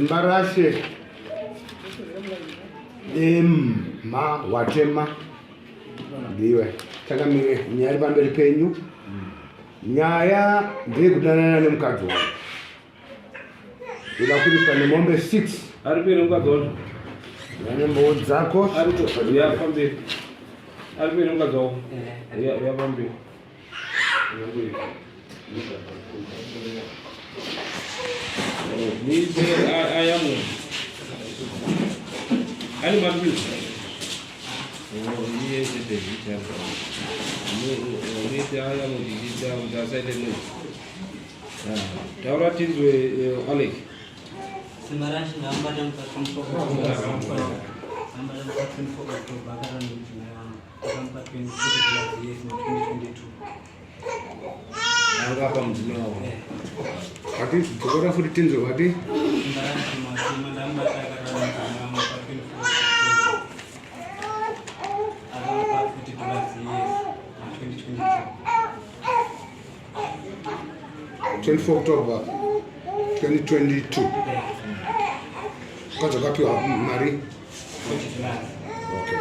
Simba rashe dema watema ndiwe changamire nyaya iri pamberi penyu nyaya ndeyekudanana nemukadzi wangu ndoda kuripa nemombe 6 ari pere mukadzi wacho ane mboo dzako ari ya pamberi ari pere mukadzi wako ya ya pamberi ayamu ani mabili iye chete zvicha unoita ayamu ndichiita kuti asaite noise Taura tinzwe eh, Alex. Simbarashe ndambata musi 24 October. Ndambata musi 24 October akarara nemudzimai wangu. Akamupa 20 dollars yes na 2022. Anga apa mudzimai wako. Vati dzokora futi tinzwe vati. Simbarashe masima ndambata akarara nemudzimai wangu pa 24 October. Akamupa 40 dollars yes na 2022. 24 October 2022 mukadzi wakapiwa mari okay.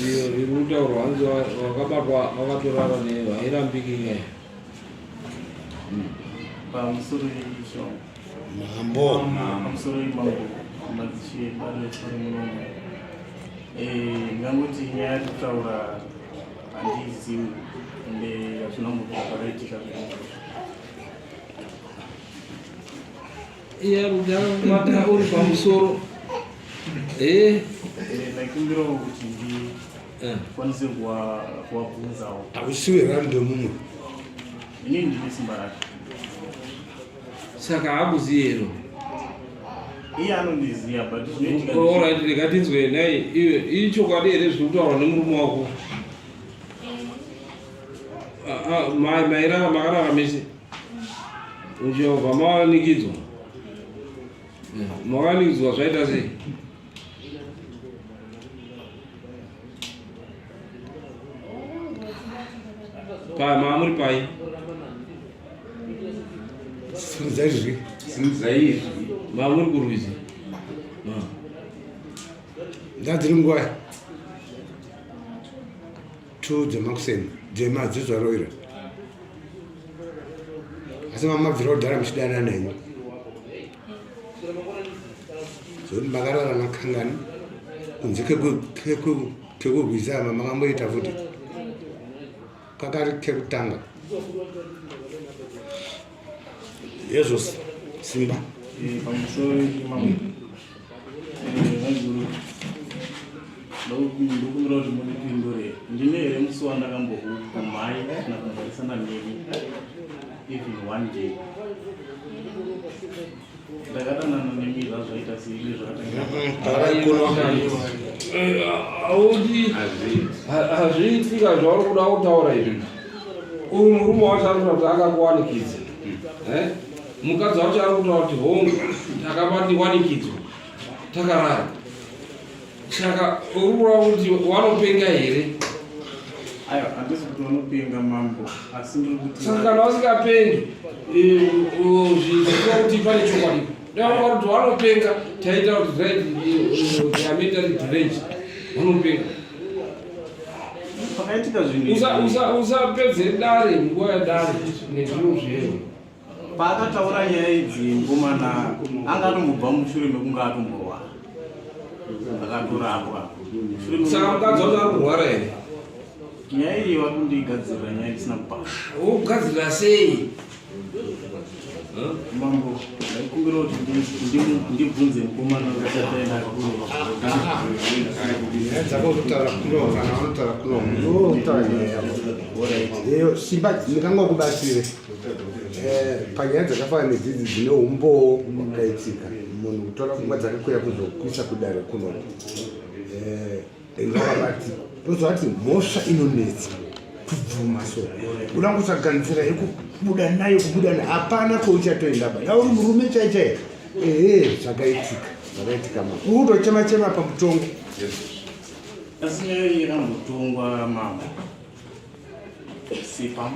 Iyo iri kutaurwa hanzi wakabatwa wakatorara neyo hairambiki nyaya. Pamusoro yeisho. Mambo. Pamusoro yemambo madzishe dare ri munomu. Eh, ndingangoti nyaya yatiri kutaura handiizivi ende hazvina kumbobvira zvakaitika zvinhu Iye arikubata uri pamusoro. Eh. Eh, ndaikumbirawo kuti ndikwanise kuwabvunzawo. Hausiwe random mumwe. Inini ndine simba rake. Saka hakuzivi here? Iye anondiziva but zvinoitika. Alright, rega tinzwe nhai iwe ichokwadi here zviri kutaurwa nemurume wako? Ah, ah, mai mairara makarara mese uchobva mawanikidzwa mawanikidzwa zvaita sei? Pa maamuri pai? Simudza izwi. Simudza izwi. Maamuri kurwizi. Ah. Ndadziri nguva 2 dzemakuseni dzema dzizvaroira. Asi mamabvira kudhara muchidanana henyu. Zvekuti makarara nakangani kunze kekurwisa ama makamboita futi kakari kekutanga yezvo simba eh, pamusoro mambo eh, maiguru ndokumbira kuti mundipindure ndine here musi wandakambokumhai kana kumborisana nemi even one day ndakadanana nemi zvazvaita seizvi zvakatanga hazviitika zvauri kuda kutaura izvi uyu murume wacho ari kutaura kuti akakuwanikidza eh? mukadzi wacho ari kutaura kuti hongu takabatiwanikidzwa takarara Saka uri kureva kuti wanopenga here? Aiwa, handisi kuti wanopenga mambo, asi ndiri kuti Saka kana vasingapengi zviziva kuti pane chokwadi. Dai kuti wanopenga taita kuti right they are mentally deranged. Wanopenga. Pakaitika zvinhu Usapedze dare nguva yadare nezvinhu zveyo. Paakataura nyaya idzi mukomana anga atombobva mushure mekunge atomborwara akatorapwa. Saka mukadzi wacho ari kurwara here? Nyaya iyi vakundigadzirira nyaya isina kupasha. Wokugadzirira sei? Mambo, ndaikumbira kuti ndibvunze mukomana usati aenda kure. Nyaya dzako kutaura kuno kana unotaura kuno unotaura nyaya yako. Eyo simba ndingangokubatsire. Eh, panyaya dzakafanana nedzidzi dzine umbowo hwakaitika munhu kutora pfungwa dzake kuya kuzokuisa kudare kuno eh, inga wakati tozvati mhosva inonetsa kubvuma so uda kutsvaga nzira yekubuda nayo kubuda nayo hapana kwauchatoenda ba da uri murume chai chai ehe zvakaitika zvakaitika ma uri kutochema chema pamutongo asi nyaya iyi yakambotongwa mambo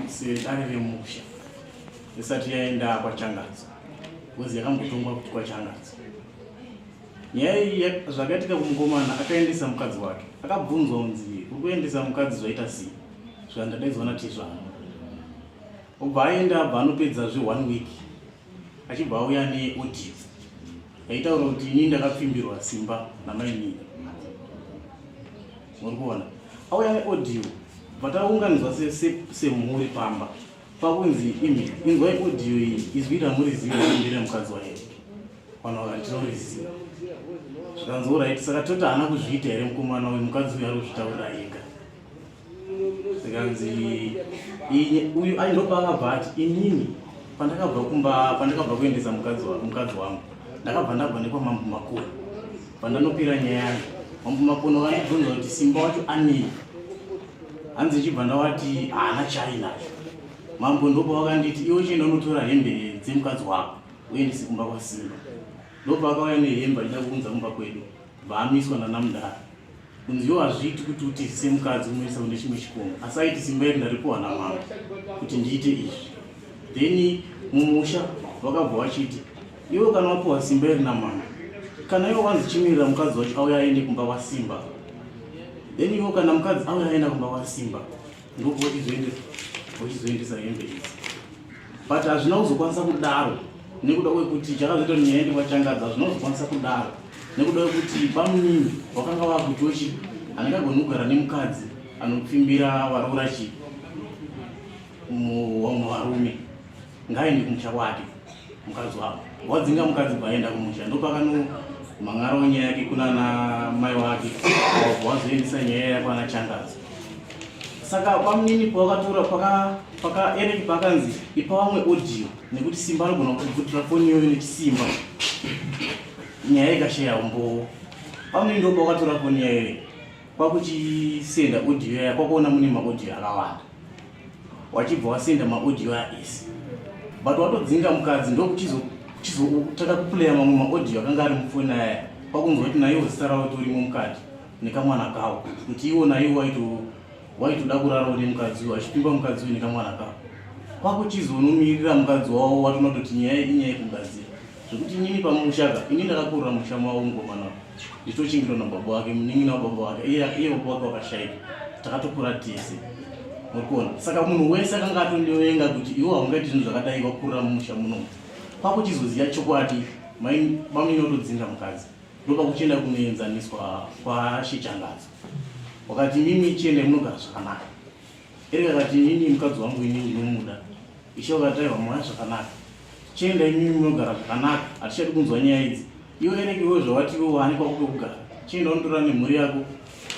sedare remusha isati yaenda kwachangadzo. Because yakambotongwa kuti kwachangadzo. Nyaya iyi zvakaitika kumukomana akaendesa mukadzi wake. Akabvunzwa kunzi uri kuendesa mukadzi zvaita sei? Zvandadaidzwa natezvara. Obva aenda abva anopedza zve one week achibva auya neaudio yaitaura kuti ini ndakapfimbirwa simba namainini. Muri kuona? Auya neaudio bva taunganidzwa semhuri pamba pakunzi imi inzwai audio iyi izwi ramuriziva nderemukadzi waye. Vanhu vakati tinoriziva zvikanzi orit saka toti haana kuzviita here mukomana uyu mukadzi uyu ari kuzvitaurira ega zvikanzi uyu ai ndopaakabva ati inini pandakabva kumba pandakabva kuendesa mukadzi wangu ndakabva ndabva nekwamambo makoni pandanopira nyaya yangu mambo makoni vakandibvunza kuti simba wacho anei hanzi ichibva ndawati haana chainacho mambo ndopavakanditi iwe chienda unotora hembe dzemukadzi wako uendese kumba kwaSimba. Ndopaakauya nehembe achida kuunza kumba kwedu bvaamiswa nanamudara kunzi iwo hazviiti kuti utizise mukadzi unoisa kune chimwe chikomo asi aiti simba iri ndaripuwa namambo kuti ndiite izvi then mumusha vakabva vachiti iwe kana wapuwa simba iri namambo kana iwe wanzi chimirira mukadzi wacho auya aende kumba kwasimba then iwe kana mukadzi auya aenda kumba kwasimba ndokuochizoendesa hembe idzi but hazvina kuzokwanisa kudaro nekuda kwekuti chakazoita kuti nyaya ende kwachangadza hazvina kuzokwanisa kudaro nekuda kwekuti bamunini wakanga wakutochi handingagoni kugara nemukadzi anopfimbira varoora chi vamwe varume ngaende kumusha kwake mukadzi wavo wadzinga mukadzi bvaenda kumusha ndopakanomhan'arawo nyaya yake kunana mai wake wabva wazoendesa nyaya yako ana changadzo saka bamunini pawakatora paka paka Eric pakanzi ipa vamwe audio nekuti simba anogona kubvutira foni iyoyo nechisimba nyaya ikashaya umbowo bamunini ndo pawakatora foni yayo kwakuchisenda audio yaya kwakuona mune maaudio akawanda wachibva wasenda maaudio aya ese but watodzinga mukadzi ndokuchizotaka kuplaya mamwe maaudio akanga ari mufoni aya kwakunzwa kuti naiwo zita ravo torimo mukati nekamwana kawo kuti iwo naiwo waito waitoda kurarawo nemukadzi uyu achipimba mukadzi uyu nekamwana kawo kwakuchizonomirira mukadzi wavo watoona kutoti nyaya inyaya yekugadzira zvekuti inini pamushaka ini ndakakurira musha mavo mukomana nditochingirwa nababa wake munin'ina wababa wake iye baba wake wakashaika takatokura tese murikuona saka munhu wese akanga atondivenga kuti iwo haungaiti zvinhu zvakadai wakurira mumusha muno kwakuchizoziva chokwadi bamini watodzinga mukadzi ndopakuchienda kunoenzaniswa kwashe Changadzo wakati mimi chiendai munogara zvakanaka Erika akati inini mukadzi wangu ini ndinomuda ishe wakati aiwa moya zvakanaka chiendai mimi munogara zvakanaka hatichadi kunzwa nyaya idzi iwe Erika iwe zvawati iwe waani kwako kwekugara chienda unotora nemhuri yako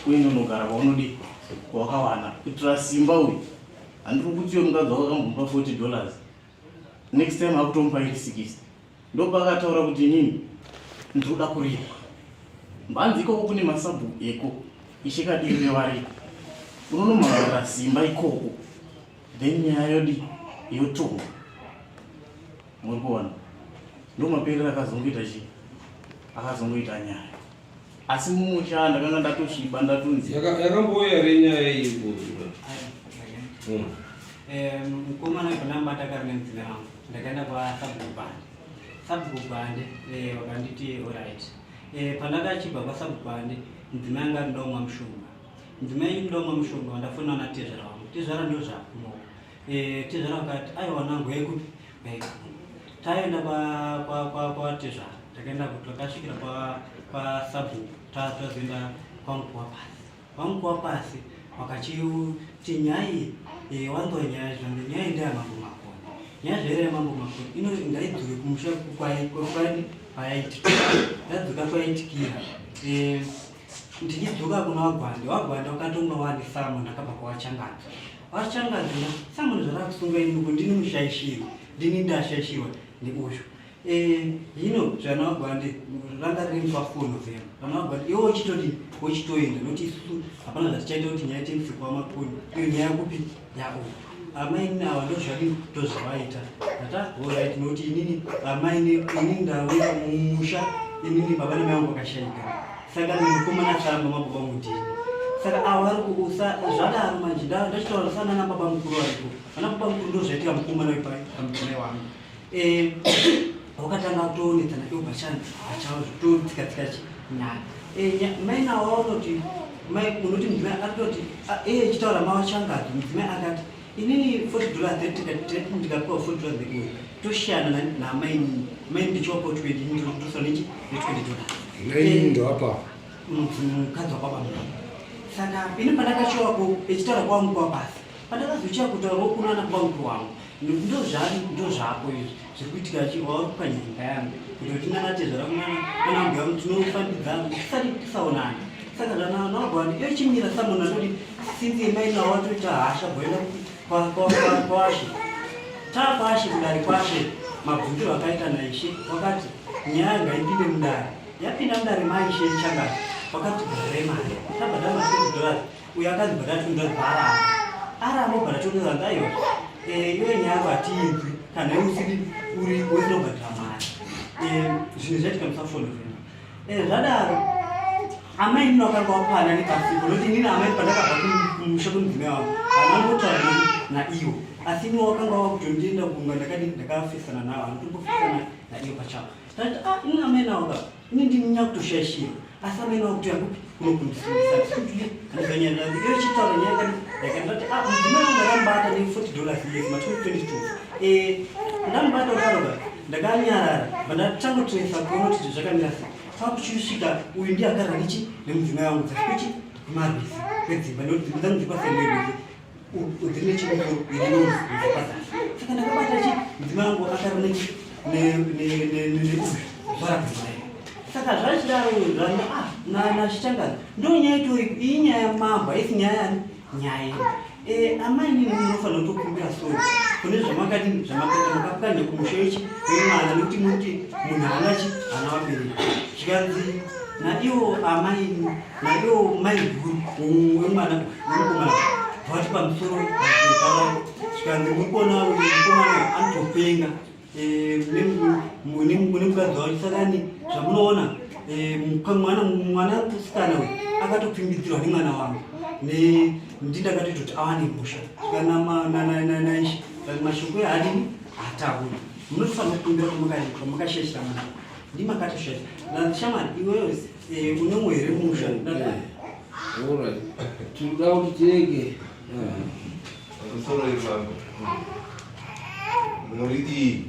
uende unogara kwaunodi kwawakawana kuitira simba uyu handiri kuti iwe mukadzi wako akambomupa 40 dollars next time akutomupa iri 60 Ndopakataura kuti inini ndinoda kuripwa. Mbanzi ikoko kune masabhuku eko ishe kadiri variko. Unonomhan'ara simba ikoko. Then nyaya yodi yotongwa. Muri kuona? Ndomaperero akazongoita chii? Akazongoita nyaya. Asi mumusha ndakanga ndatosviba ndatunzi. Yakambouya here nyaya iyi kuzura? Mukomana wepandamubata akari nemudzimai wangu. Ndakaenda kwasabhuku Bande. Sabhuku Bande eh, vakanditi alright. Eh, pandakachibva kwasabhuku Bande mudzimai anga ari ndomwa mushonga. Mudzimai ndomwa mushonga wandafona na tezvara wangu. Tezvara ndo zvakuno. Eh, tezvara vakati aiwa wanangu yekupi? Yekupi. Taenda kwa kwa kwa kwa tezvara. Takaenda takasvikira kwa kwa sabhuku. Tazoenda kwa mkuu pasi. Vamukuwa pasi vakachiuti nyaya iyi wanzwa nyaya zvanzi nyaya ndeya mambo Makoni. Nyaya zvairi yamambo Makoni ino ngaidzoke kumusha kwani kwayaitikira. Yadzoka kwaitikira. Eh, ndichidzoka kuna Wagwande, Wagwande wakatonga wani Samon akabva kwaWachangadzi. Wachangadzi Samon zvarakusunga ini ndini mushaishiri, ndini ndashaishirwa neuyu. Eh, hino zvana wagwande ranga riri paphone vhema vana wagwande iwe uchitodii uchitoenda nokuti isusu hapana zvatichaita kuti nyaya tiendese kwamakoni iyo nyaya kupi yauyu amaini ava ndozvadii ndozvavaita ndata orit nokuti inini amaini inini ndauya mumusha inini baba namai vangu vakashaika saka mukomana tsamba mababa mudini saka ava vari kuusa zvadaro manje ndachitaura sanana baba mukuru varipo vana baba mukuru ndozvaitika mukomana wepai pamudzimai wangu Eh, Wakatanga kutoonetsana iwo pachani pachavo zvekutotsika tsika nyaya. Eh, mai nawo vanoti mai unoti mudzimai akatoti iye echitaura mawachangadzo mudzimai akati inini 40 dollars ndikapiwa 40 dollars nekuyo toshiyana namainini mai ndichiwapo 20 ndosara nechi ne 20 dollars. Mainini ndowapa mukadzi wakwababa saka ini pandakachiwako echitaura kwangu kwabasa pandakazochiya kutaurawo kunana baba wangu ndozvani ndozvako izvi zviri kuitika chi wauri kupwanya imba yangu kuti tinana tezvara kunana nana mbuya wangu tinofambidzana tisati tisaonana saka zvananagwani iyo chimira samunhu anoti sinzi mai nawo watoita hasha bhoenda kwashe taakwashe kudare kwashe mabvunziro akaita naishe wakati nyaya ngaipinde mudare yapinda mudare maishe changati wakati bhadharai mari tabhadhara ma 20 dollars uyo akanzi bhadhara 20 dollars paaramba aramba obhadhara 20 dollars aiwa iwe nyaya yako hatiinzwi kana iwe usiri uri usina kubhadhara mari. Zvinhu zvaitika musa 4 November. Zvadaro amai nini wakanga wapana nepasipo nokuti inini amai pandakabva kumusha kwemudzimai wangu hana ngotaura naiwo asi ini wakanga wakutondienda kunga ndakadi ndakafesana nawo hanatombofesana naiwo pachawo. Ndati ah ini amai nawo ka ini ndini nyakutoshaishira asi amai nawo kutoya kupi kunokundisungisa ndikutule anozanyaya iyo chitaura nyaya kadi yakandati ah mudzimai wangu ndakambata ne 40 dollars yes ma 2022 ndamubata kudaro ka ndakanyarara pandatangotresa kuona kuti zvakamira sei kwakuchisvika uyu ndiye akarara nechi nemudzimai wangu dzasvikechi kumarwizi kwedzimba nekuti dzimba dzangu dziri pasainwerwizi dziri nechimukuru iri norwizi pazasi saka ndakabata chi mudzimai wangu akarara nechi neuyu zvaradzimai saka zvachidaro zvanga ah nachichangazi ndo nyaya itori iyi nyaya mambo haisi nyaya yani nyaya yedu. Amai nini munofanira kutokumbira sori kune zvamakati zvamakaita makapwanya kumusha ichi wemwana nekuti muti munhu haana chi haana vabereki zvikanzi naiwo amai naiwo mai guru wemwana wemukomana vati pamusoro zvikanzi muri kuona uyu mukomana anotopenga mune mukadzi wacho sakani zvamunoona mwana mwana musikana uyu akatopfimbidzirwa nemwana wangu ndindakatoita kuti awane musha naishe mashoko ehadini hatauri munotofanira kukumbira kwamakashaishira mwana ndimakatoshaisha nashamwari iwewe unomwe here musha. Alright. Tinoda kuti tirege. Pamusoro ipapo mhuri iyi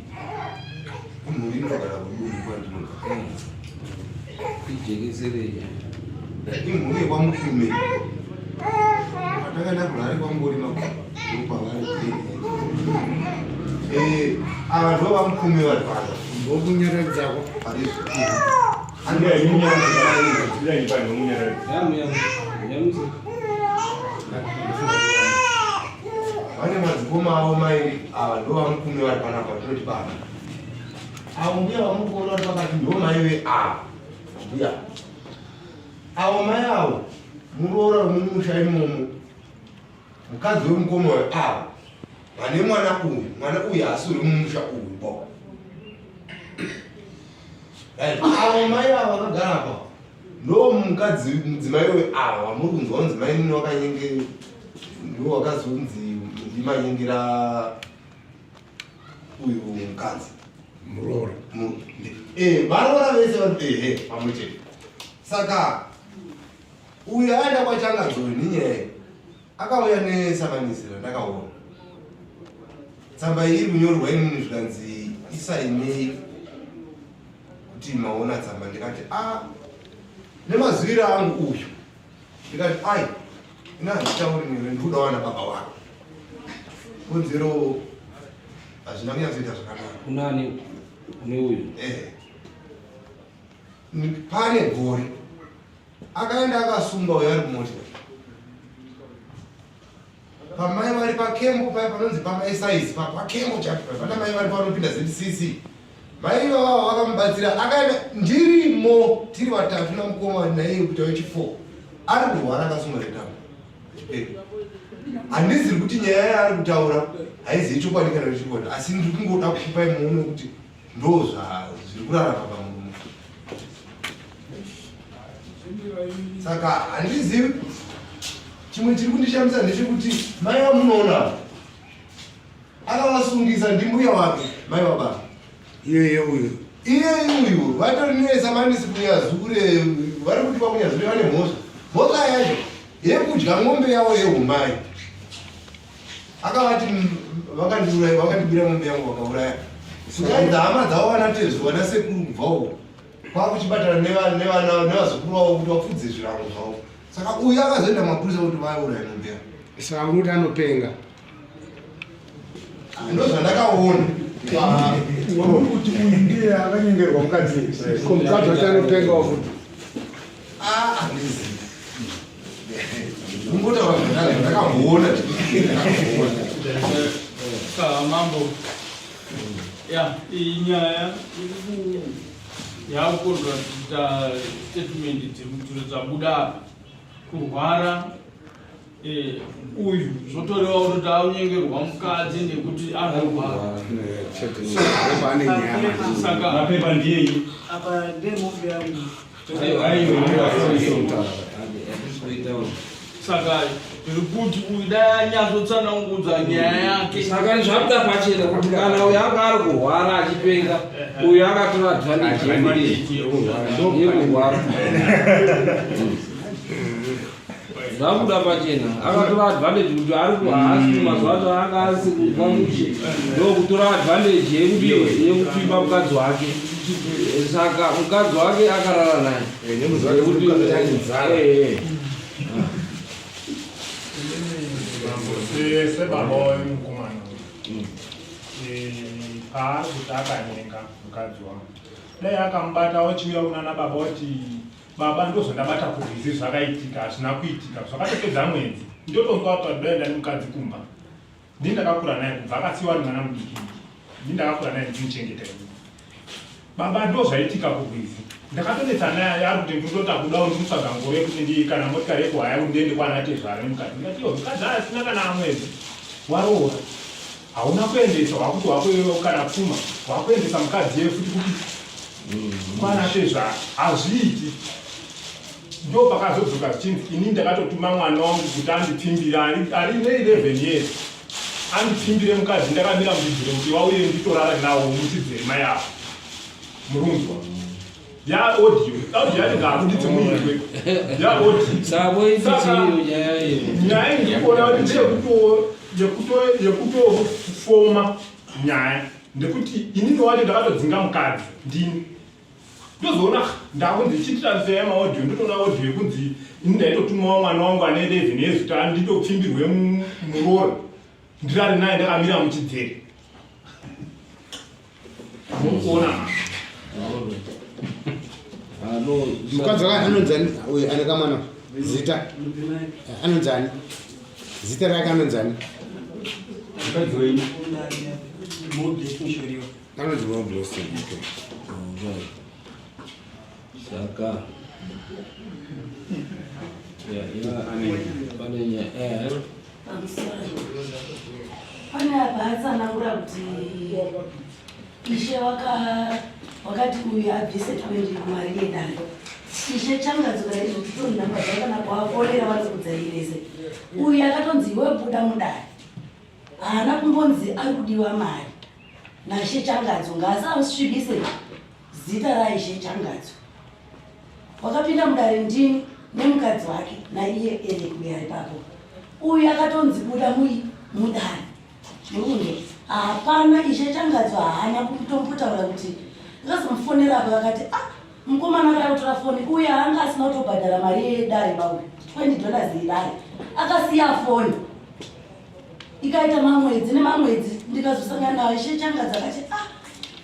imhuri inogara kudunhu kwandinobva. Ijekeserei. Imhuri yekwaMukume patakaenda kuHarare kwangorima ndokwavari. Ava ndo vaMukume vari pano. Ndokunyaradzako. Yamu yamu. Yamu. Vane madzikoma avo mairi. Ava ndo vaMukume vari panapa tinoti baba. Avo mbuya vamukuona vari pakati ndo maive ava mbuya avo mai avo muroora wemumusha imomo mukadzi wemukoma weavo vane mwana uyu. Mwana uyu haasi uri mumusha uyu bo. Right. Avo mai avo vakagara apa ndo mukadzi mudzimai weava vamuri kunzwa kunzi mainini wakanyenge ndo wakazonzi ndimanyengera uyu mukadzi. Muroora. Varoora vese vari ehe pamwe chete. Saka uyu aenda kwachangadzo nenyaya akauya nesamanisira ndakaona tsamba iyi iri kunyorwa inini zvikanzi isainei kuti maona tsamba. Ndikati a nemaziviro angu uyu ndikati ai ina handitauri newe ndikuda wana baba wako konzero hazvina kunyatsoita zvakanaka. Kunani kune uyu? Pane gore akaenda akasungwa uyo ari kumota pamai vari pakembo paya panonzi pamaesaizi pakembo chapo pana mai vari panopinda ZCC. Mai ivavavo vakamubatsira akaenda ndirimo tiri vatatu namukoma naiye kuita wechi4 ari kurwara akasungwa netambo chiperi. Handiziri kuti nyaya yaari kutaura haizivi chokwadi kana chokwadi asi ndiri kungoda kukupai muone kuti ndo zviri kurarama pamurume. Saka handizivi chimwe chiri kundishamisa ndechekuti mai vamunoona akavasungisa ndimbuya wake mai vababa. Iyeye uyu. Iyeye uyu vatori nesamanisi kunyazure vari kuti vakunyazure vane mhosva. Mhosva yacho yekudya mombe yavo yehumai. Akavati vakandiuraya vakandibira mombe yangu vakauraya. Kudaidza hama dzavo vana tezvo vana sekuru kubva uko. Kwakuchibatana nevana nevazukuru vavo kuti vapfudze zvirango zvavo. Saka uyu akazoenda mapurisa kuti vauraya mombe yavo. Saka muri kuti anopenga. Ndozvandakaona. Kuti uyu ndiye akanyengerwa mukadzi. Ko mukadzi wacho anopengawo futi. Ah, handizivi. Kungotaura zvandakamboona. Saka mambo ya iyi nyaya yakukontrata statement dziri dzabuda apa kurwara eh, uyu zvotorewa kutoti aunyengerwa mukadzi nekuti anorwara saka Mapepa ndiyeyi. Apa ndemombe yangu. Saka tiri kuti uyu dai anyatsotsanangudza nyaya yake. Saka zvabuda pachena kuti kana uyu anga ari kurwara achipenga, uyu akatora advantage yekurwara. Zvabuda pachena akatora advantage kuti ari haasi mazuva acho anga asi kubva mushe ndokutora advantage yekuti yekupfimba mukadzi wake. Saka mukadzi wake akarara naye. Nekuti Sebaba wemukomana paari kuti akanyenga mukadzi wangu, dai akamubata ochiuya kunana baba oti baba ndozvandabata kurwizi zvakaitika hazvina kuitika zvakatopedza mwedzi ndotonzwa kuti daenda nemukadzi kumba. Ndini ndakakura naye kubva akasiwa ari mwana mudiki, ndini ndakakura naye ndichimuchengeta ini. Baba ndozvaitika kurwizi ndakatonetsa naye ari kuti ndinotota kudawo ndikutsvaga ngoro yekuti ndi kana motikari yekuhaya kuti ndiende kwana tezvara nemukadzi. Ndikati iyo mukadzi asina kana mwedzi waroora hauna kuendesa wakuti wako kana pfuma wakuendesa mukadzi iye futi kuti kwana tezvara hazviiti. Ndo pakazodzoka zvichinzi ini ndakatotuma mwana wangu kuti andipfimbire ari ne11 years andipfimbire mukadzi ndakamira muchidziro kuti wauye nditorara nawo muchidziro mai avo murunzwa ya audio audio yacho ngaabuditse muitwe ya audio. Saka nyaya iyi nyaya ndikuona kuti ndeyekutofoma nyaya ndekuti inini wacho ndakatodzinga mukadzi ndini ndozoona ndakunzi chitransfer yemaaudio ndotoona audio yekunzi ini ndaitotumawo mwana wangu ane 11 years kuti anditopfimbirwe muroora ndirari naye ndakamira muchidzere mukuona. Mukadzi wake anonzani uyu ane kamwana zita anonzani zita rake anonzani? Mukadzi wenyu. Moblessing Shoriwa. Anonzi Moblessing. Okay. Saka pane nyaya. Pane apa atsanangura kuti ishe wakati uyu abvise 20 mari yedare. Ishe changadzokera izvo titori namba dzavo kana kuvafonera vanokudzairise. Uyu akatonzi iwe buda mudare, haana kumbonzi ari kudiwa mari nashe Changadzo. Ngaasasvibise zita raishe Changadzo. Wakapinda mudare ndini nemukadzi wake naiye Eric uyo ari papo. Uyu akatonzi buda mudare. Murundu hapana ishe Changadzo haana kutombotaura kuti ndakazomufonera apo vakati ah mukomana akada kutora foni uyu haanga asina kutobhadhara mari yedare bauyu $20 yedare akasiya foni ikaita mamwedzi nemamwedzi. Ndikazosangana nawo ishe Changadzo akati ah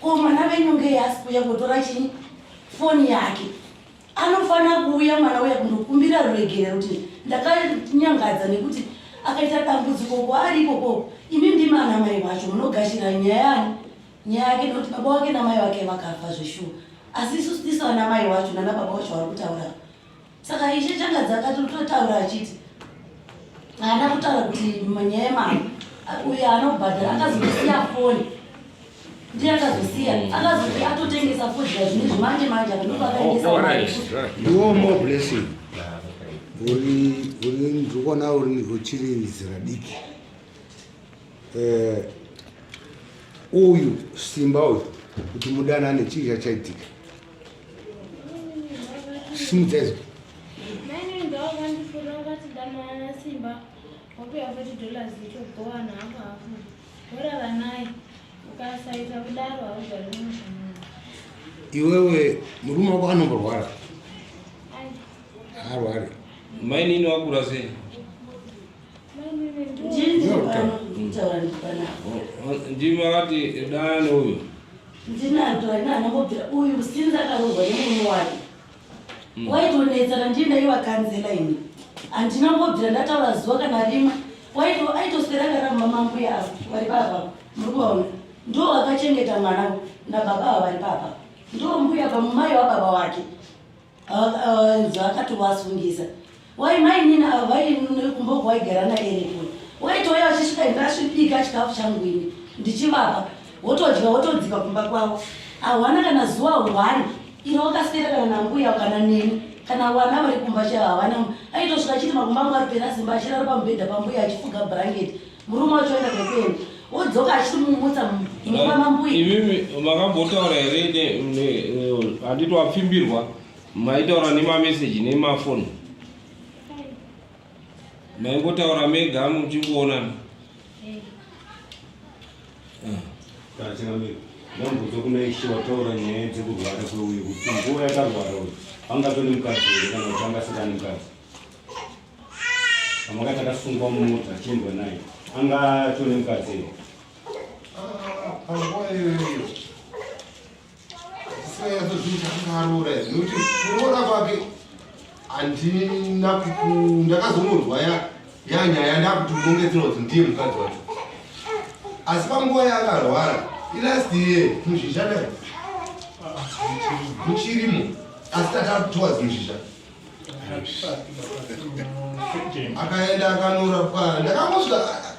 ko mwana venyu ngei asi kuuya kotora chii foni yake? Anofanira kuuya mwana uya kundokumbira ruregerero kuti ndakanyangadza nekuti akaita dambudziko kwaari ikoko. Imi ndimi ana mai vacho munogashira nyaya yani nyaya yake nekuti baba wake namai vake vakafa zveshuwa, asi isusu tisu ana mai wacho nana baba wacho vari kutaura. Saka ishe Changadzi akatotaura achiti haana kutaura kuti nyaya yemari uyo anobhadhara akazosiya foni ndiye akazosiya akazoti atotengesa fodya zvinezvi manje manje apa ndopakaendesa. Iwo More Blessing uri ndikuona uri uchiri zera diki. Uyu Simba uyu. kuti mudanane chii chachaitika simudza izvo Mainini ndovakandifurira vakati danana naSimba wopiwa 40 dollars ichogowana hafu hafu worara naye ukasaita kudaro haugari mumusha muno. Iwewe murume wako anomborwara? Ai, Haarwari. Mainini wakura sei? mainini ndiwo Ndini ndiri pano ndikutaura ndiri panapa. Ndimi makati danane uyu? Ndinato haina anongobvira uyu sinzi akaroorwa nemurume wake. Waitonetsana ndini ndaivakanzela ini. Handina kumbobvira ndataura zuva kana rimwe. Waito aitoswera akaramba mambuya ava vari papa. Muri kuvaona? Ndo vakachengeta mwana nababa ava vari papa. Ndo mbuya pamumai wababa wake. Zvakatovasungisa. Wai mainini ava vaikumboko waigara naEric uyu. Waitouya vachisvika ndasvibika chikafu changu ini ndichivapa wotodya wotodzika kumba kwavo. Hawana kana zuva one iro wakaswera kana nambuya kana neni kana vana vari kumba chaivo havana. Aitosvika achiti makumba angu aripera simba achirara pamubhedha pambuya achifuga bhurangeti. Murume wacho oenda kwekuenda wodzoka achitomumutsa mumba mambuya. Imimi makambotaura here handiti wapfimbirwa maitaura nemameseji nemafoni? Maingotaura mega muchingoonana? Changamire, ndambodzo kuna ishe wataura nyaya dzekurwara kweuyu kuti nguva yakarwara uyu angatoni mukadzi here kana kuti angasingani mukadzi pamakati akasungwa mumota achiendwa naye angatone mukadzi here? Panguva iyoyo tisinganyatsozivi chaangaroora here nekuti kuroora kwake handina kuku ndakazongonzwa yanyaya ndakuti unongedzera kuti ndiye mukadzi wacho asi panguva yaakarwara ilast year muzhizha naye muchirimo asi tata towards muzhizha akaenda akanorapwa ndakangosvika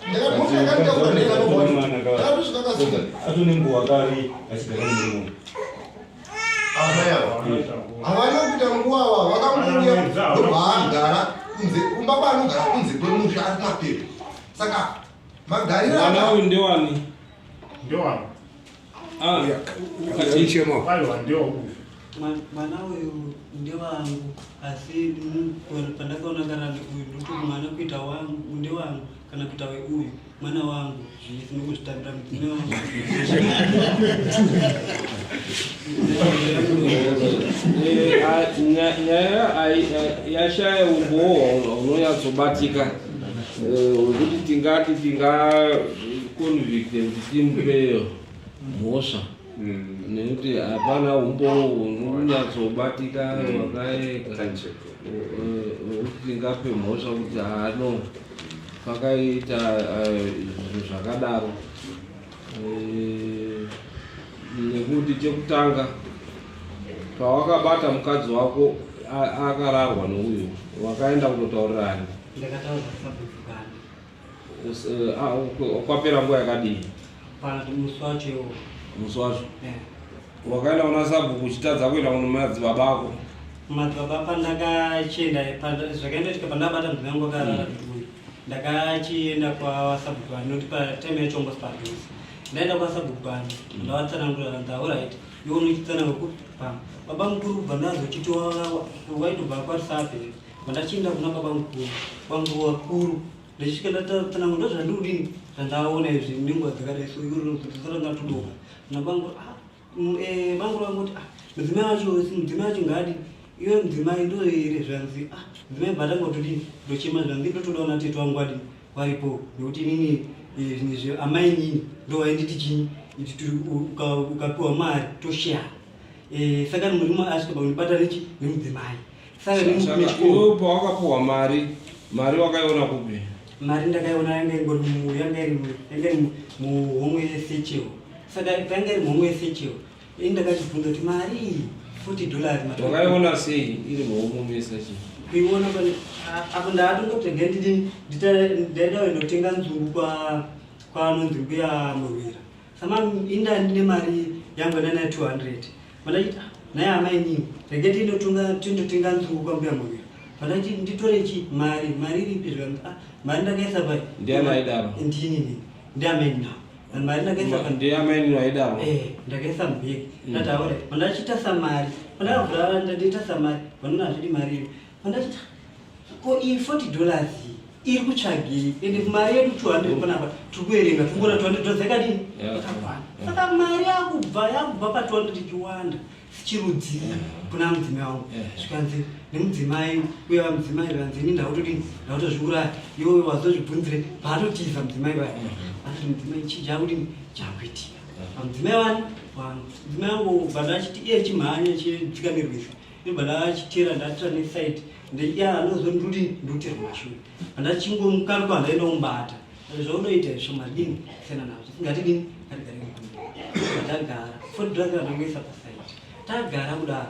ndakanditaura ndakatosvika akasuka Atone nguva kari achigara nemurume. Amai ava havana kuita nguva ava vakangouya ndobva agara kunze kumba kwaanogara kunze kwemusha ari kumapepa saka magariro Mwana uyu ndewani? Ndewani. Ah, Uchemo. Aiwa, ndewa uyu. Mwana uyu ndewangu asi pandakaona kana uyu ndoti mwana kuita wangu ndewangu kana kuita weuyu mwana wangu zvisi nokuzvitambira mudzimai wangu. Nyaya yashaya umbowo unonyatsobatika wekuti tingati tingaconvicte kuti timupe mhosva nekuti hapana umbowo unonyatsobatika wakaeka wekuti tingape mhosva kuti hano pakaita zvinhu zvakadaro nekuti chekutanga pawakabata mukadzi wako akararwa neuyu wakaenda kunotaurira ani? Ndakataura sabhuku Gandi. Kwapera nguva yakadii? Musi wacho iwowo. Musi wacho? Eh. Wakaenda kuna sabhuku uchitadza kuenda kuno madzibaba ako? Madzibaba pandakachienda zvakaendoitika pandakabata mudzimai wangu akarara uyu ndakachienda kwasabhuku Gandi nokuti patime yacho ngosi padhuze ndaenda kwasabhuku Gandi ndavatsanangura vanzi alright iwe unochitsanangura kupi pamwe baba mukuru kubva ndazochiti waitobva kwaRusape bva ndachienda kuna baba mukuru kwangu wakuru ndichisvika ndatsanangura ndo zvandiri zvandaona izvi nenguva dzakadai so iwe tudoka nabangu bangu vangu kuti ah, mudzimai wacho mudzimai wacho ngadi iwe mudzimai ndo here zvanzi ah mudzimai bva tangotodini ndochema zvanzi ndotoda ona tete wangu adini varipo nekuti inini zvinhu izvi amai nini ndo vainditi chinyi iti ukapiwa mari toshare saka murume asvika pakundibata nechi nemudzimai saka nechikoro. Iwe pawakapuhwa mari, mari wakaiona kupi? Mari ndakaiona yanga ingori yanga iri muhomwe yesatchel saka panga iri muhomwe yesatchel ini ndakachibvunza kuti mari iyi $40. Wakaiona sei iri muhomwe yesatchel? Kuiona pane apo ndaatongoti regai ndidini ndaida kuendotenga nzungu kwanonzi mbuya Murwira sama inda ndine mari yangu yandanayo 200 pandachiti naye amai nini regai tindotenga nzungu kwambuya Murwira pandachiti nditore chi mari mari iripi zvikanzi ah mari ndakaisa pai. Ndiani aidaro? Ndini ndiamai navo. Mari ndakaisa ndeyamainini vaidaro. Eh, ndakaisa mubhegi. Ndati aure, pandachita samari, pandakavhura ndatiita samari, vanoona hazvidi mari iyo. Pandachita ko iyi 40 dollars iyi iri kutsvagei? Ende mari yedu 200 panapa tiri kuverenga tiri kuona 200 dollars yakadini? Yakakwana. Saka mari yakubva yakubva pa 200 ichiwanda. Chirudzii kuna mudzimai wangu zvikanzi nemudzimai uya mudzimai zvikanzi ini ndakutodini ndakutozviuraya iwe wazozvibvunzire paatotiza mudzimai vaya atoti mudzimai chii chakudini chakuitika pamudzimai wani wangu mudzimai wangu bva ndachiti iye chimhanya chidzika nerwizi ndobva ndachitera ndatira nesaidi ndeiye anozondudini ndoterwa mashure pandachingomukaruka ndaenda kumubata zvaunoita izvo shamwari dini siyana nazvo ngatidini ngatigare tagara foni drivera ndangoisa pasaidi tagara kudaro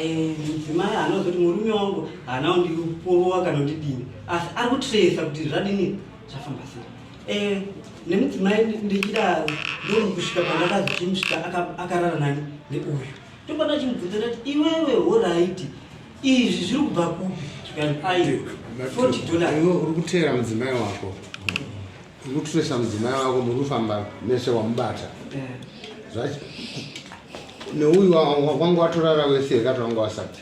eh, mudzimai haana kuzoti murume wangu haana kundiporova kana kundidini asi ari kutresa kuti zvadini zvafamba sei eh, nemudzimai ndichidaro ndokusvika pandakazochimusvika akarara nani neuyu ndopanda chimubvunza ndati iwewe horaiti izvi zviri kubva kupi zvikanzi ai 40 dollars Iwe uri kuteera mudzimai wako uri kutresa mudzimai wako muri kufamba mese wamubata Eh. Neuyu wanga watorara wese here kati wanga wasati?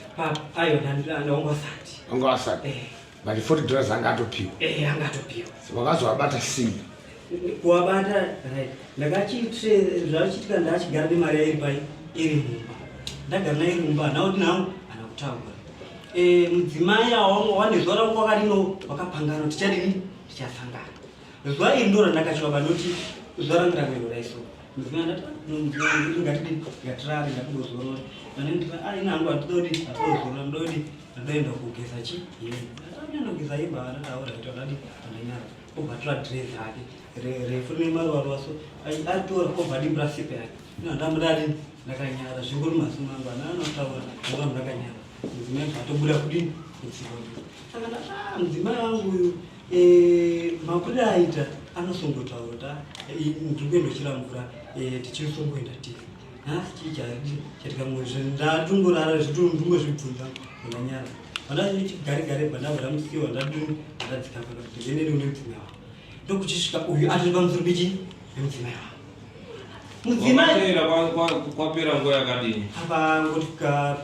Aiwa, ndanga wasati. Wanga wasati. Eh. But 40 dollars anga atopiwa. Eh, anga atopiwa. Wakazovabata sei? Kuwabata right. Ndakachitre zvachiitika ndachigara nemari yairi pai iri mumba. Ndagara nayo iri mumba nawo ndinawo ana kutaura. Eh, mudzimai awangu wane zuva rangu wakadino wakapangana tichadini tichasangana. Zuva iri ndo randakachiwa vanoti zuva rangu rangu raiso. Mudzimai ndati mudzimai ngatidini ngatirare ngatibozorora. Vanoti ah ina hangu hatidodi hatidozorora ndodi ndoenda kugeza chi hembe. Ndati ndogeza hembe ndataura kuti ndadi ndanyara. Obva atora dress rake refu rine maruva ruva so aritora obva adimbura sipo yake. Ino ndamudadi ndakanyara zvingori mazuva angu ana anotaura ndanga ndakanyara. Mudzimai bva atobuda kudini kudziva. Saka ndati ah mudzimai wangu uyu eh, makuriro aita anosongotaura kuti ah, ndiri kuenda kuchera mvura eh, tichisongoenda tiri. Nhasi chii chatikamwe ndatongorara ndingozvibvunza ndanyara. Vandachiti gare gare bva ndabva ndamusiwa ndadini ndadzika pano kuti ndende ndione mudzimai wangu. Ndokuchisvika uyu atori pamusoro pechi pemudzimai wangu. Mudzimai Wakateera kwapera nguva yakadini? Apa ngoti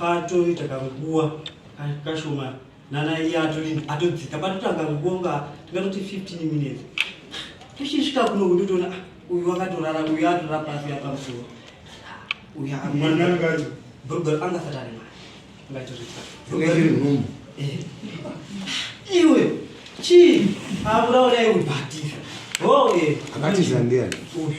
patoita kanguva kashoma nana iye atodini atodzika patotanga nguva tingatoti 15 minutes. Tichisvika kuno ndotoona ah, uyu wakatorara uyu atorara pasi apa musoro. Uyu Mwana anga ari? Bhurugwa anga asati ari mwana. Inenge iri nhumbu. Eh. Iwe chii akuraura iwe batiza. Oh eh. Akatiza ndiani? Uyu.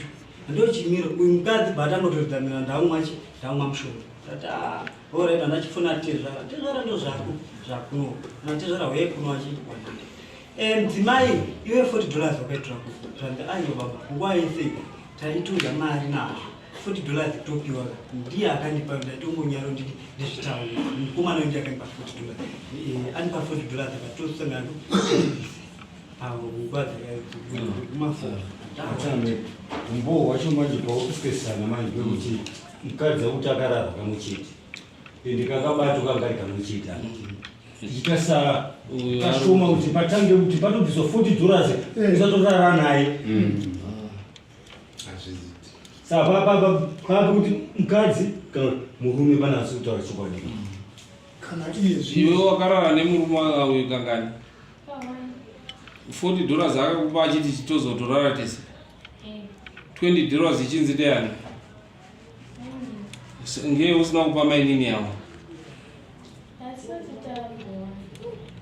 Ndio chimiro uyu mukadzi batangotoridza mira ndaumwa chi ndaumwa mushonga. Tati ah alright andachifuna tezvara. Tezvara ndo zvako zvakuno. Kana tezvara huye kuno achi wanai. Eh mudzimai iwe 40 dollars wakaitora kupi? Zvanzi aiwa baba nguva yese taitodya mari nazvo. 40 dollars topiwa ndiye akandipa ndaitongonyaro nditi ndizvitaure mukomana uyu ndiye akandipa 40 dollars eh, andipa 40 dollars akatosangana panguva dzakakumafora Umbowo hwacho manje paukupesana manje pekuti mukadzi akuti akararwa kamwe chete ende kakabatwa kanga kari kamwe chete apa tichitarisa kashoma kuti patange kuti patobviswa 40 dollars usatorara naye saka papa kuti mukadzi kana murume panasi kutaura chokwadi kana iye zvino iwe wakarara nemurume uyu kangani 40 dollars akakupa achiti chitozotorara tese 20 dollars ichinzi ndeyani ngei usina kupa mainini yavo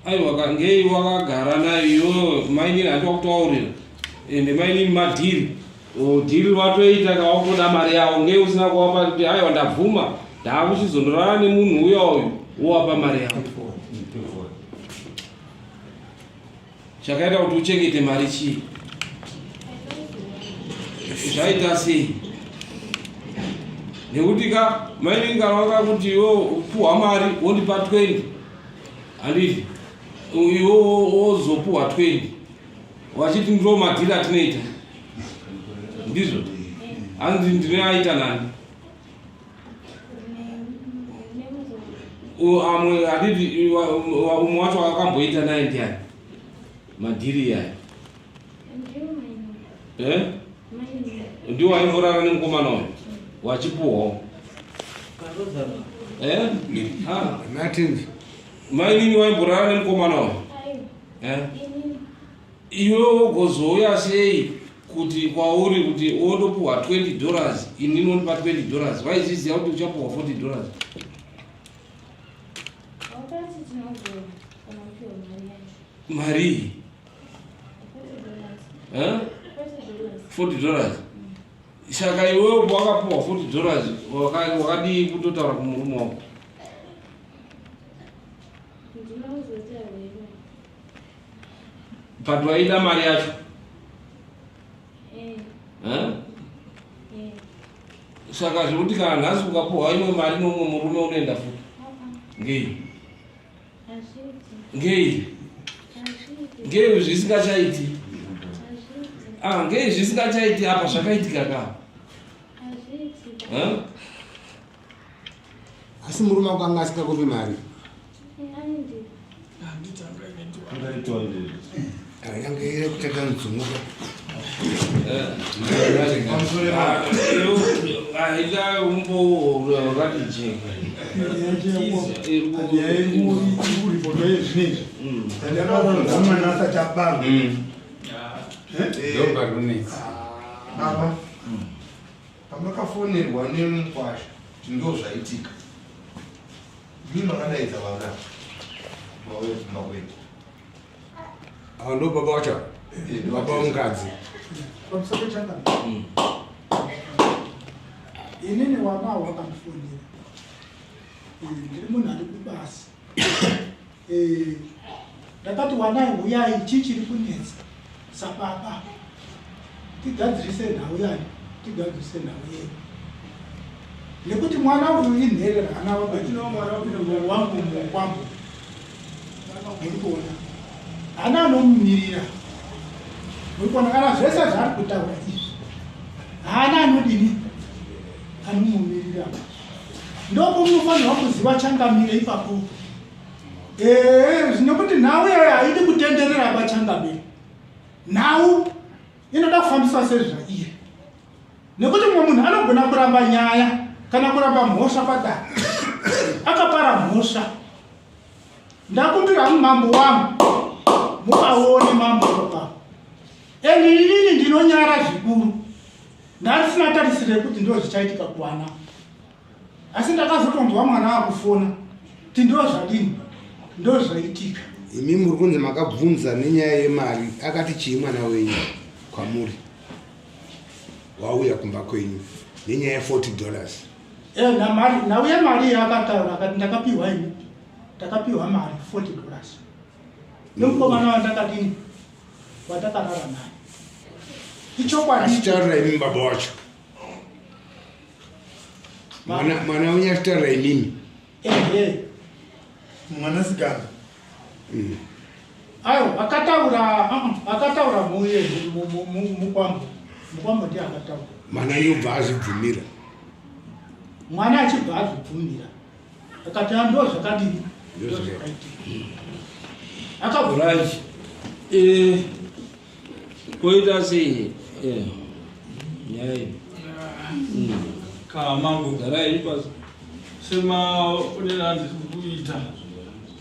aiwa ngei wakagara nayo iyoyo mainini handi wakutoaurira ende mainini madhiri dhiri vatoita kawakutoda mari yavo ngei usina kuwapa kuti aiwa ndabvuma ndaakuchizondorara nemunhu uya uyu wowapa mari yavo Chakaita kuti uchengete mari chii? Zvaita sei? Nekuti ka mainini kana wakakuti iwe upuhwa mari wondipa 20 handiti iwe wozopuhwa 20 wachiti ndo madhiri atinoita ndizvo hanzi ndinoaita nani amwe handiti umwe wacho akamboita naye ndiani madhiri iyaya eh? Ndiwo aimborara nemukomana uyu wachipuhwawo. Eh? Ah. Mainini waimborara nemukomana uyu. Eh? Iwe wogozouya sei kuti kwauri kuti wondopuhwa 20 dollars ini nondipa 20 dollars vaizviziva kuti uchapuhwa 40 dollars marii eh? 40 dollars saka iwewe wakapuhwa 40 dollars wakadii kutotaura kumurume wako but waida mari yacho eh. Eh? Eh. Saka zvekuti kana nhasi ukapuhwa imwe mari nomumwe murume unoenda futi ngei ngei ngei zvisingachaiti ah, ngei zvisingachaiti apa zvakaitika ka Asi murume wako anga asingakupi mari? Yange iri kuteta nzungu. Aida umbo wakati jeka. Baba, Pamakafonerwa nemukwasha kuti ndozvaitika, imi makadaidza vana vauye kumba kwedu. Ava ndo baba wacho, eh, baba wemukadzi. Pamusoro changa. Inini wana wakandifonera. Eh, ndiri munhu ari kubasa. Eh, ndakati wanai huyai chii chiri kunetsa sababa tigadzirise nhau yani tigadzirise nhau yedu nekuti mwana uyu inherera ana wangu mukwambo muri kuona hana anomumirira muri kuona kana zvese zvaari kutaura izvi haana anodini anomumirira ndopomunofanirwa kuziva changamire ipapo Ee, nekuti nhau iyoyo haidi kutenderera pachangamire. Nhau inoda kufambiswa sezvairi, nekuti mumwe munhu anogona kuramba nyaya kana kuramba mhosva padare akapara mhosva. Ndakumbira mambo wangu muvaone mambo baba, and inini ndinonyara zvikuru, ndandisina tarisiro yekuti ndo zvichaitika kuwana asi ndakazotonzwa mwana akufona kuti ndo zvadini ndo zvaitika. Imi muri kunzi makabvunza nenyaya yemari, akati chii mwana wenyu kwamuri wauya kumba kwenyu nenyaya ye 40 dollars? Eh, nhau yemari yaakataura akati ndakapiwa ini ndakapiwa mari 40 dollars nemukomana wandakadini wandakarara naye. Ichokwadi. Achitaurira imi baba wacho mwana mwana wenyu achitaura imimi ehe mwanasikana ayo akataura akataura muye mukwambo mukwambo ndiye akataura mwana yobva azvibvumira mwana achibva azvibvumira akati ah, ndo zvakadini ndo zvakaitika akabvura eh, Koita sei? Eh. Nyaya iyi. Kana mambo garai pasi. Semaonero andiri kuita.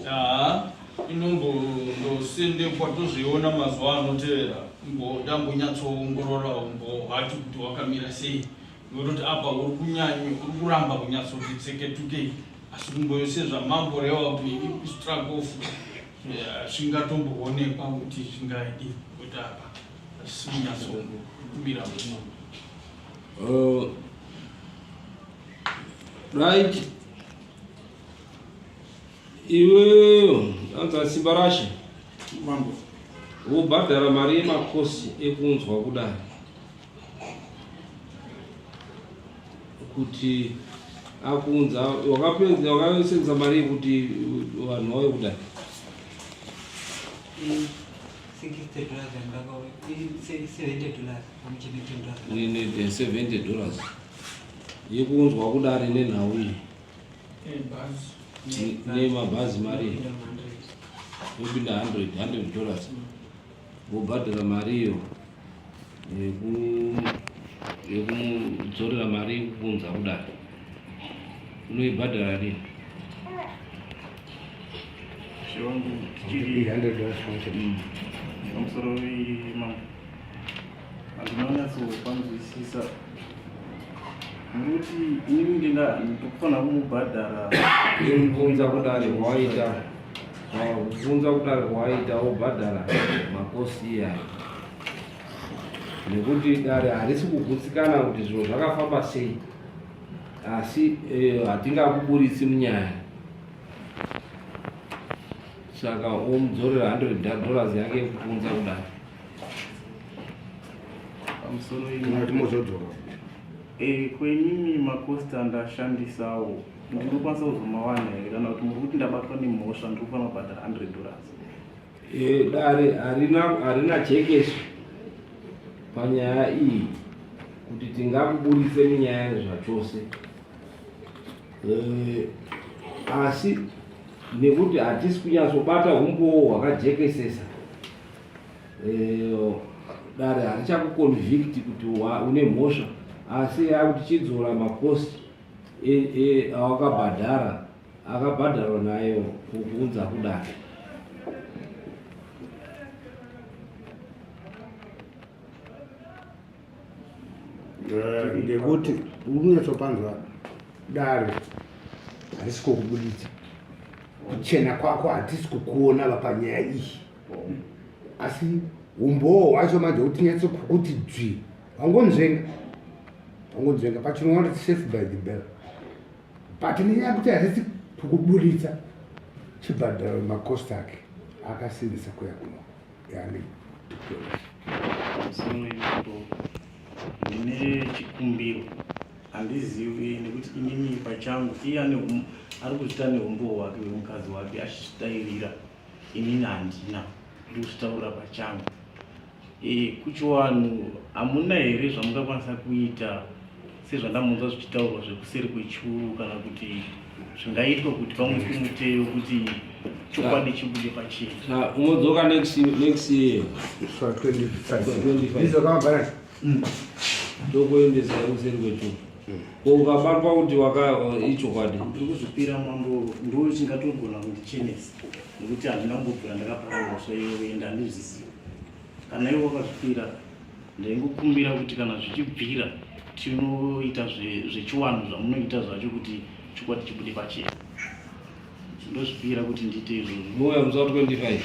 Haa inombondosendekwa tozviona mazuva anotevera ndambonyatsoongorora umbo hwacho kuti wakamira sei nokutoti apa uri kunyanya uri kuramba kunyatsoti tseketukei asi kumboyo sezvamamborewa kuti istruggle of zvingatomboonekwa kuti zvingaidi kuti apa hazvisi kunyatsomira muno. Right iwe anza simba rashe mambo wobhadhara mari yemakosi ekunzwa kudai kuti akuunza wakapedza wakasenza mari yekuti vanhu vauye kudai ne 70 dollars yekuunzwa kudare nenhau iyi nemabhazi mari yopinda 100 dollars wobhadhara mari iyo. Yekumudzorera mari yekuunza kudare unoibhadhara rini? Pamusoro mambo, handina kunyatsopanzwisisa. Muri kuti inini ndinofanira kumubhadhara? Yekuunza kudare kwawaita, kuunza kudare kwawaita wobhadhara makosi iyayo, nekuti dare harisi kugutsikana kuti zviro zvakafamba sei, asi hatingakuburitsi munyaya. Saka womudzorera 100 dollars yake yekupunza kudare. Pamusoro. Kana kuti mozodzoka. Kwenini makosti andashandisawo ndinokwanisa kuzomawana here, kana kuti muri kuti ndabatwa nemhosva, ndiri kufanira kubhadhara 100 dollars? Dare harina jekeso panyaya iyi kuti tingakuburitse munyaya zvachose, asi nekuti hatisi kunyatsobata umbowo hwakajekesesa, dare harichakuconvict kuti une mhosva, asi yakuti chidzora makosti awakabhadhara, akabhadharwa nayo kuunza kudare. Ngekuti uri kunyatsopanzwa, dare harisi kukubuditsa kuchena kwako, hatisi kukuona vapanyaya iyi, asi umbowo hwacho manje kuti nyatso kukuti dzvi, wangonzvenga, wangonzvenga pachinoona kuti safe by the bell, but nenyaya yekuti hatisi kukubuditsa, chibhadharo makosti ake akasimbisa kuya kuno yani. Pamusoro ipapo ndine chikumbiro. Handizivi nekuti inini pachangu iye ane ari kuzvita neumbowo hwake hwemukadzi wake achizvitairira, inini handina, ndiri kuzvitaurira pachangu. Kuchiwanhu hamuna here zvamungakwanisa kuita sezvandamunzwa zvichitaurwa zvekuseri kwechuru, kana kuti zvingaitwa kuti pamuiswe muteyo kuti chokwadi chibude pachena? Unodzoka next year. 25 izokamabhara. Ndokuendesa kuseri kwechuru. Ko ukabatwa kuti waka ichokwadi? Ndiri kuzvipira mambo, ndo chingatogona kundichenesa, nekuti handina kumbobvira ndakapara mhosva iyoyo, ende handizvizivi. Kana iwo wakazvipira, ndaingokumbira kuti kana zvichibvira tinoita zvechiwanhu zvamunoita zvacho kuti chokwadi chibude pachena. Ndozvipira kuti ndiite izvozvo. Mouya musi wa 25.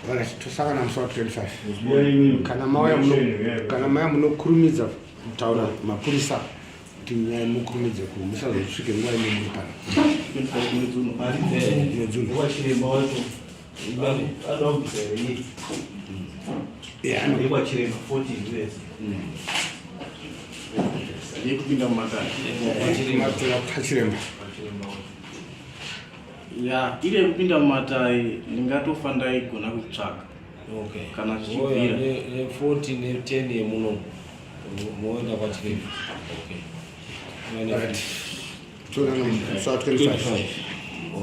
Alright, tosangana musi wa 25. Kana mauya munokurumidza kutaura mapurisa kuti nyaya mukurumidze ku musazosvike nguva ine muri pano. 25 mwedzi uno? Mwedzi uno. Wachiremba wacho anoda kubvisa here iye? Yeah, Yekwachiremba 40 US. Yekupinda mumatare? Matora pachiremba. Ya, iri yekupinda mumatare ndingatofa ndaigona kuitsvaga. Kana zvichibvira. Ne 40 ne 10 yemuno moenda kwachiremba. Okay. Alright. Toonana musi wa 25.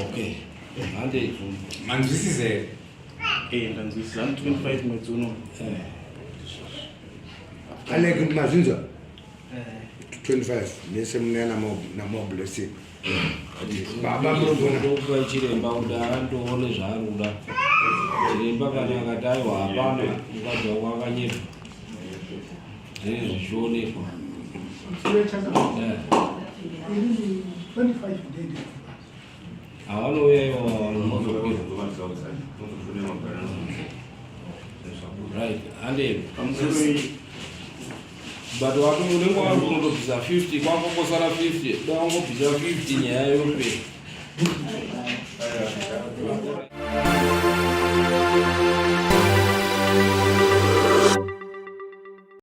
Okay. Hande. Manzwisisa here? Ndanzwisisa. 25 mwedzi uno. Alec, mazvinzwa? 25 mese munouya naMoreblessing. Baba munogona. Ndokupa chiremba kuti andoone zvaari kuda. Chiremba kana akati aiwa, hapana, mukadzi wako akanyepa, zvinenge zvichionekwa. Inini 25 ndende. Havanouya ivo. Right, hande. But wati unenge wari kunotobvisa 50, kwakongosara 50, dawangobvisa 50, nyaya yopera.